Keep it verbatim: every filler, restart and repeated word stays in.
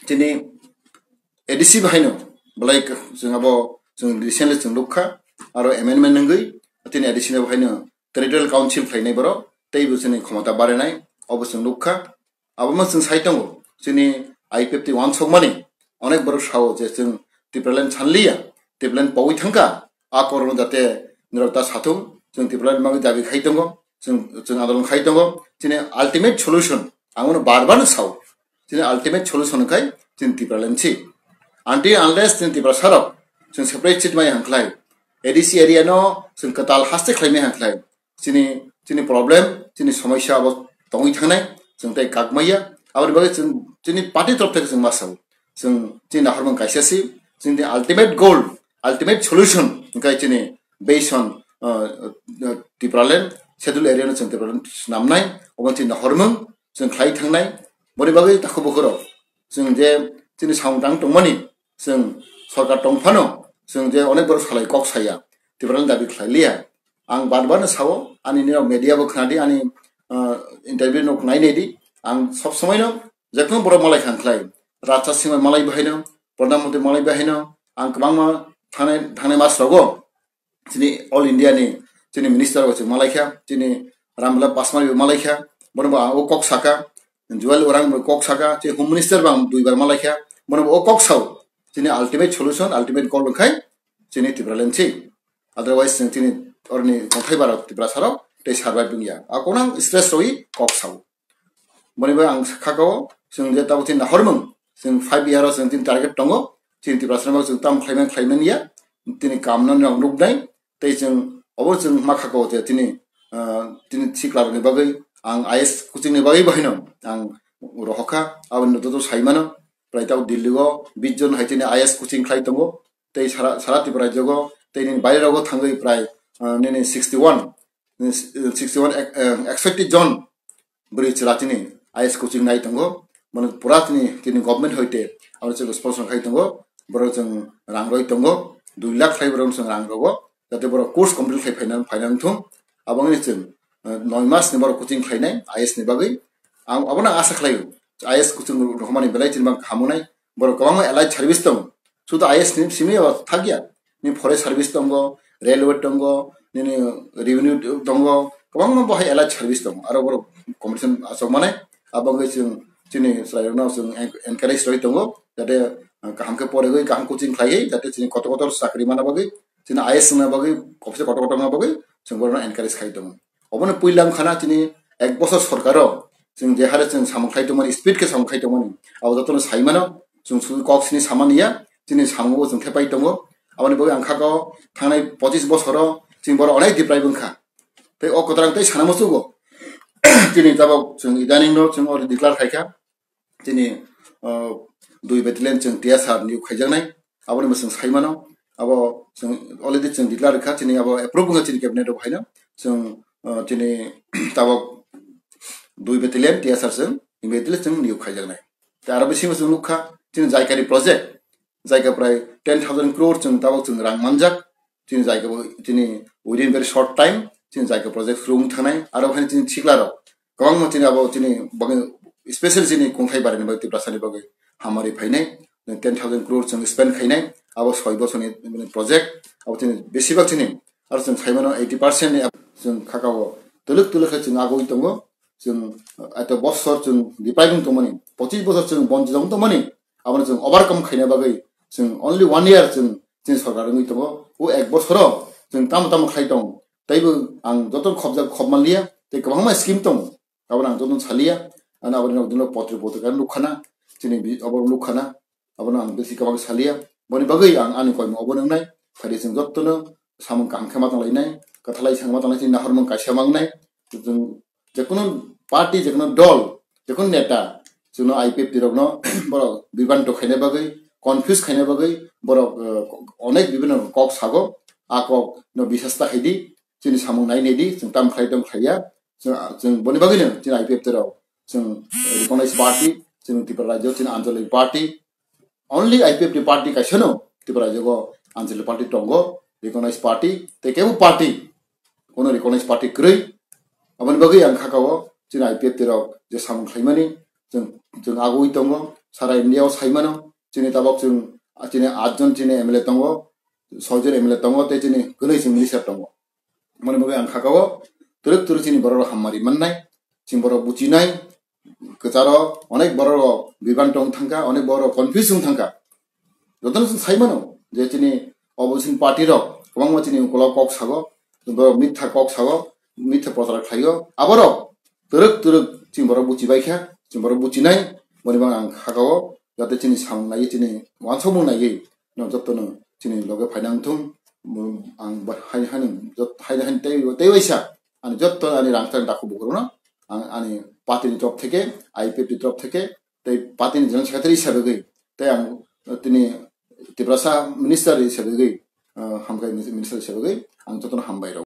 chini A D C bahaino belai k-, chwng abo chwng recently chwng nukha, aro amendment wngwi chini A D C no bahaino territorial council khlainai borok, teibo chini khomota barinai, obo chwng nukha. Abono chwng sai tongo, chini I P F T uansukmani onek borok sao je chwng Tipraland sanliya, Tipraland pogwi thangkha, a korno jate norok ta sathung, chwng Tipraland bagwi dabi khai tongo, chwng, chwng andolon khai tongo. Chini ultimate solution, ang bono bar bar no sao, chini ultimate solution wngkha chini Tipraland si. Until unless chini Tiprasarok chwng separate state mai hangkhlai, A D C area no chwng kwtal haste khlaimai hangkhlai, chini, chini problem, chini somosya abo tongwi thangnai, chwng tei kak maya. Aboni bagwi chwng chini party torof theke chwng ma sao, chwng chini nahormung kaisa si, chini ultimate goal, ultimate solution wngkha chini based on, uh, uh, Tipraland, schedule area no chwng Tipraland swnamnai, obo chini nahormung chwng khlai thangnai. Boni bagwi takhuk bukhurok chwng je chini samung tang tongmani, chwng sorkar tong phano chwng je onek borok salai kok saya, Tipraland dabi khlai liya. Ang bar bar no sao, ani nini media bo khnadi, ani, ah, interview no nai nai di. Ang sob somoi no jekno borok malai kha khlai, Rajnath Singh malai bahaino, Pradhan Mantri malai bahaino, ang kwbangma thangnai, thangnai mas rogo chini all India ni chini minister bo chwng malai kha, chini Ramvillas Paswan bo malai kha, bono bo ang o kok saka, Jual Orang bo kok saka, chini home minister bo ang duibar malai kha, bono bo o kok sao, chini ultimate solution, ultimate goal wngkhai chini Tipraland si. Otherwise chwng chini orni tongthai bara Tiprasarok tei survive wngya. A kono ang stress rwi kok sao. Boni bai ang kha kao, chwng je tabuk chini nahormung, chwng five year o chwng chini target tongo, chini Tiprasarok chwng tam khlaiman khlaiman ya, tini kam no nok nuknai, tei chwng obo chwng ma kha kao je tini, ah, tini sikla rokni bagwi ang I A S coaching ni bagwi bahaino ang rohokha, aboni joto sai mano, prai tabuk Delhi o bis jon hai chini I A S coaching khlai tongo, tei sara, sara Tripura rajyo o tei nini baire rogo thangwi prai, ah, nini sixty one, sixty one ek-, eh, eksotti jon bwrwi chwla chini I A S coaching nai tongo. Bono pura chini, chini government hoite abo chwng sponsor khai tongo. Borok chwng rang roi tongo, dui lakh khlai borok chwng rang rogo, jate borok course complete khai phaina, phaina wngthung. Abo wngni chwng, eh, noi mas ni borok coaching khlainai I A S ni bagwi. Ang abono asa khlaio, I A S coaching rwmani belai chini bang kaham wngnai. Borok kwbangma allied service tongo. Sudu I A S ni simi abo thakya. Ni forest service tongo, railway tongo, nini revenue tongo, kwbangma bo hai allied service tongo. Aro borok competition achuk mane, abo wngwi chwng chini chwrairokno chwng en-, encourage rwi tongo, jate, ah, kaham khe porigwi, kaham coaching khlaiwi, jate chini kotor kotor chakri mana bagwi, chini I A S wngna bagwi, officer kotor kotor wngna bagwi chwng borokno encourage khai tongo. Obono puila wngkhana chini ek bosor sorkaro chwng je hare chwng samung khai tongmani, speed khe samung khai tongmani, abo jotono sai mano, chwng sui kok sini samani ya, chini samungo chwng khe pai tongo. Aboni bagwi ang kha kao thangnai pochis bosoro chini borok onek deprive wngkha. Tei o kwtal ang tei sana muchugo. Chini tabuk chwng idaning no chwng already declare khaikha. Chini, uh, dui battalion chwng T S R niyok khaijaknai. Aboni bo chwng sai mano. Abo chwng already chwng declare kha. Chini abo approve wngkha chini cabinet rok haino. Chwng, uh, chini tabuk dui battalion T S R chwng, immediately chwng niyok khaijaknai. Tei aro bisingo chwng nukha, chini Jaikari project, Jaika prai ten thousand crore chwng tabuk chwng rang manjak, chini Jaika bo, chini within very short time, chini Jaika project phuru wng thangnai, aro haino chini sikla rok, kwbangma chini abo chini bagwi, special chini kungthai barani bagwi, Tiprasani bagwi hamari phainai, ten thousand crore chwng spend khainai, abo soi bosorni project, abo chini besibak chini, aro chwng sai mano eighty percent ni chwng khakao twlwk twlwk khe chwng agoi tongo, chwng ato bosor chwng deprive wng tongmani, pochis bosor chwng bonchit wng tongmani, abono chwng overcome khaina bagwi chwng only one year chwng chini sorkar wngwi tongo. O ek bosoro chwng tamo tamo khlai tong, teibo ang joto khobjak khobmanliya, tei kwbangma scheme tongo, abono ang joto saliya. Ano aboni nog dino potri potrika nukhana, chini bi-, obo nukhana, abono ang bisi kwbang saliya. Boni bagwi ang ani koimung obo nwngnai, phaidi chwng jottono samung kaham khe ma tonglainai, kwthalai sangma tongnai, chini nahormung kaisa mangnai, chwng jekunu party, jekunu dol, jekunu neta, chwngno I P F T rokno borok bibranto khaina bagwi, confuse khaina bagwi borok, eh, onek bibhinno kok sago, a kok no bisas ta khaidi, chini samung nai nai di, chwng tam khlai tam khlaiya, chwng, chwng boni bagwino chini I P F T rok, chwng recognized party, chwng Tripura rajyo chini anchalik party, only I P F T party kaisano Tripura rajyo anchalik party tongo, recognized party, tei kebo party, kono recognized party kwrwi. Aboni bagwi ang khakao chini I P F T rok je samung khlaimani, chwng, chwng agoi tongo, sara India o sai mano, chini tabok chwng, chini atjon chini M L A tongo, soijon M L A tongo, tei chini kwnwi chwng minister tongo. Moni bagwi ang khakao twrwk twrwk chini borok rok hammari mannai, chini borok buchinai, kwcharo onek borok rok bibhan tong thangkha, onek borok rok confuse wng thangkha. Jotono chwng sai mano je chini opposition party rok kwbangma chini ukolog kok sago, borok mitha kok sago, mitha prochar khlaio. Aborok twrwk twrwk chini borok buchibai kha, chini borok buchinai, moni bagwi ang khakao jate chini samung naiwi chini wansukmung naiwi no jotono chini loge phaina wngthung. Ang ba hai hani jot hai hani tei tei waisa ani jotto ani rang tang daku bukurno ang ani party ni top theke, I P F ni top theke, tei party ni general secretary hisabe gwi tei ang tini Tiprasa minister hisabe gwi hamkai minister hisabe gwi ang jotono hambai rok.